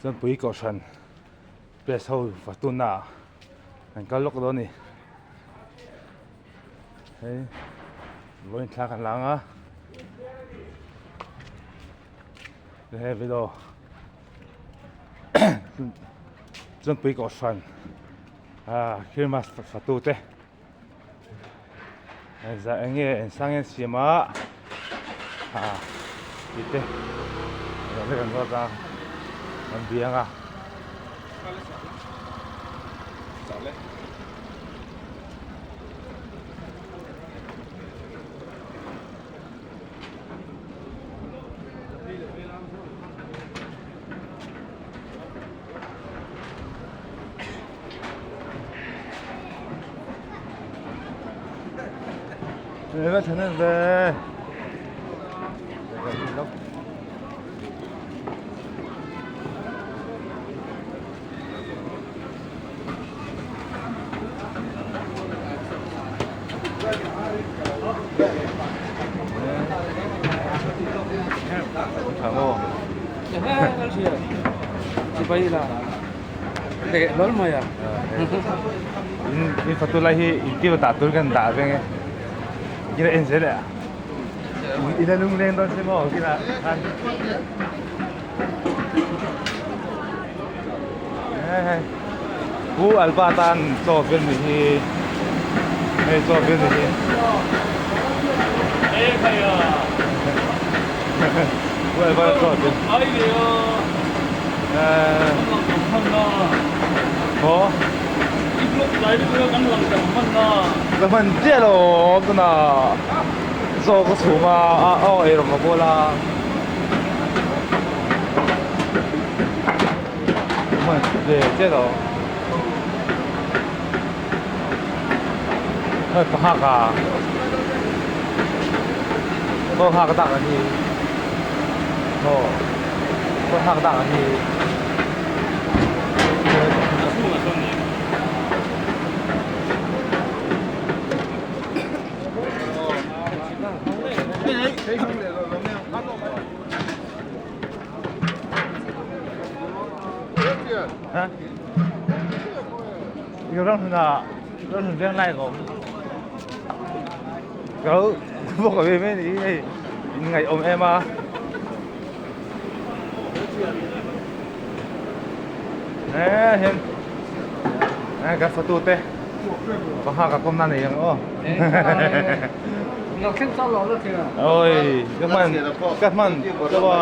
Chuan pui kohhran press ho fatuna ah an kal lawk dawn a ni hei vawiin thla kan lang a he video chuan pui kohhran ah christmas fatu te. Zah eng nge eng sang nge an siam a ah tih te zawh vek an zawt a an biang a. Eva thana ve. In fatu lai hi in tir dah tur kan dah veng e kila en zel e ila lung leng dawn se maw kila khan Pu Alba tan chaw vel ni hi hei chaw vel ni hi Pu Alba tan chaw vel Aw Ka hman chiah lo tunah chaw ka chhum a aw eirawng ka bawl a. Hei pakhat a aw nghak dak a ni aw nghak dak a ni. Ram hmun veng lai ka awm ka lo bawk a ve mai a ni hei in ngaihawm em a he hian ka fatu te pangha ka kawm na nei ang aw oi ka hman ka hman chawa.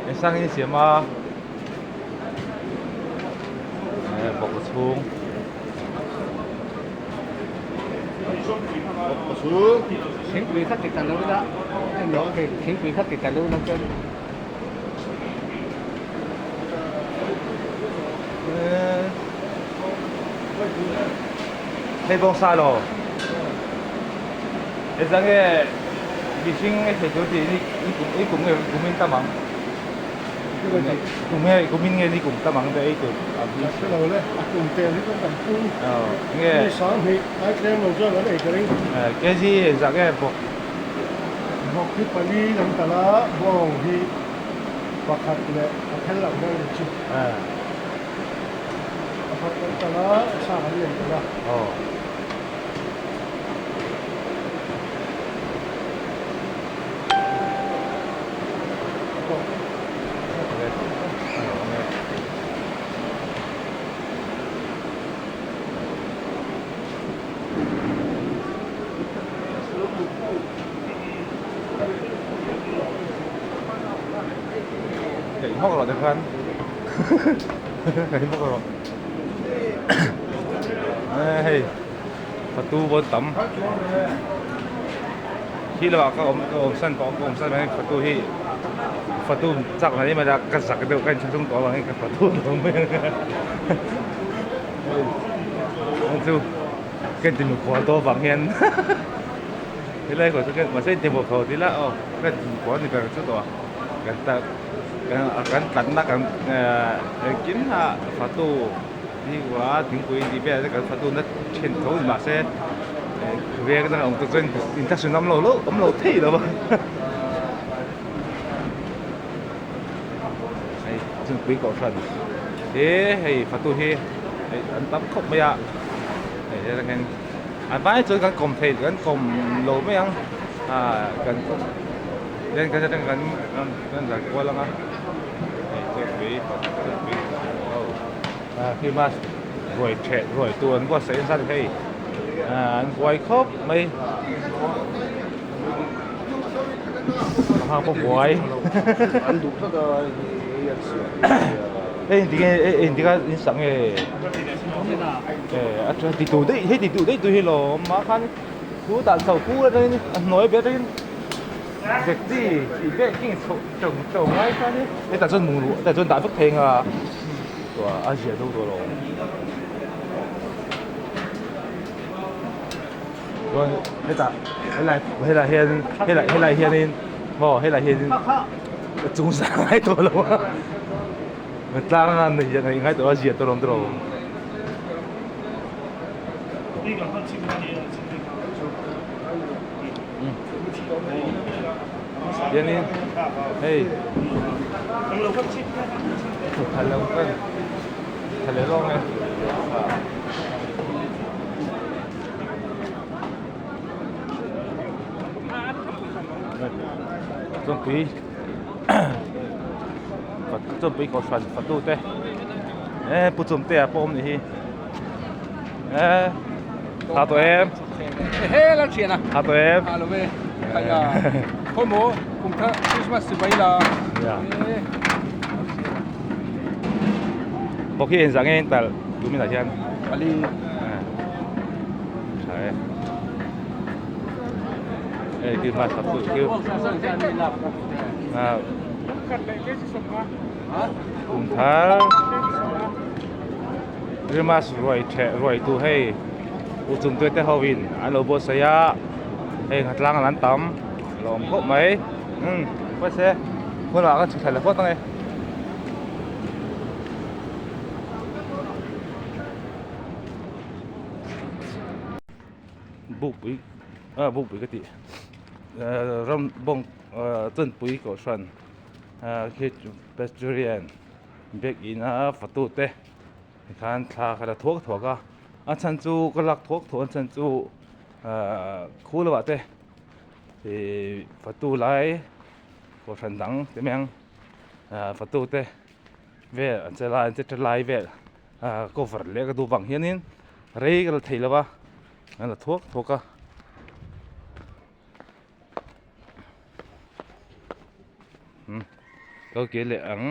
Engsan in siam a eh bawk chhung Thingpui kha ti ta lo ila thingpui kha ti ta lo ila chuan Hei bawng sa lo Eza nge mihring nge thei tur tih ni kum i kum nge kum in tam ang kum nge kum in nge ni kum tam ang te ei tur a bi hre lo le a kum tel hi chuan kan pum nge mi sang hnih ai tlem lo chuan kan ei ka ring kg eza nge bawk bawk hi pali kan tal a bawng hi pakhat leh a phel loh deuh ni chu pakhat kan tal a sa kan nei tel a. Kaih hawk rawh tikhan kaih hawk rawh hei fatu bawn tam khi lamah ka awm ka awm san tawh ka awm san mai fatu hi fatu chak mai mai a ka zak deuh ka inthlahrung tawh avangin ka fatu lo mai a chu ka inti mikhual tawh avang hian helai kawr chu mahse inti mikhual tih lah aw ka inti mikhual ni ber chu tawh a kan tak kan tlanna kan engkim a fatu. Ni kua thingpui tih velah te kan fatu na then tho ni mahse Veng dangah awm te chuan inthlahrun awm lo lo awm lo thei lo a hei chungpui kohhran he hei fatu hi hei an tam khawp mai a hei helai hian a vai chuan kan kawm thei kan kawm lo mai ang ah kan hian kan atang kan kan zan kual ang a hei chungpui chungpui ho ah christmas ruai theh ruai tur an buatsaih nasa a ni hei ah an buai khawp mai pawh buai hei engtik nge engtik a in sak nge eh a ti tur daih hei ti tur daih tur hi lawm mah khan chu tah chho pu atangin a hnuai ber atangin vekti tih vel khi chho chho chho ngai khan hi hetah chuan mungruah hetah chuan dah vek thei ang a a zia deuh tawh lo. Chuan hetah helai helai hian helai helai hianin maw helai hianin chung zang ngai tawh lo a tlang a nei nei ngai tawh a zia tawh lo. Hianin hei thla lo kan thla leh lawng e. Chawngpui chawngpui kohhran fatu te eh pu chawmtea pawh awm ni hi eh tha tawh em he la thian a tha tawh em tha lo ve khaia khawmaw kum kha Christmas chibai la Bawk hi engzah nge in talh tumin ah hian pali tha e hei khi hma sak chu khi kum thar Christmas ruai theh ruai tu hei u chung te te ho in an lo buatsaih a hei nghatlang an tam a lo awm khawp mai umm mahse hunah kan chhi thla leh phawt ange. Bukpui ah bukpui ka tih eh ram bawng ah chanpui kohhran ah khi Presbyterian biakinn a fatu te tikhan thla kha la thuak thuak a a chhan chu ka lak thuak thuak a chhan chu ah khu lamah te ih fatu lai kohhran dang te mai ang ah fatu te. Vel an che lai an che ṭha lai vel ah cover leh ka duh vang hianin rei ka la thei lo va an la thuak thuak a. Umm lo kir leh ang.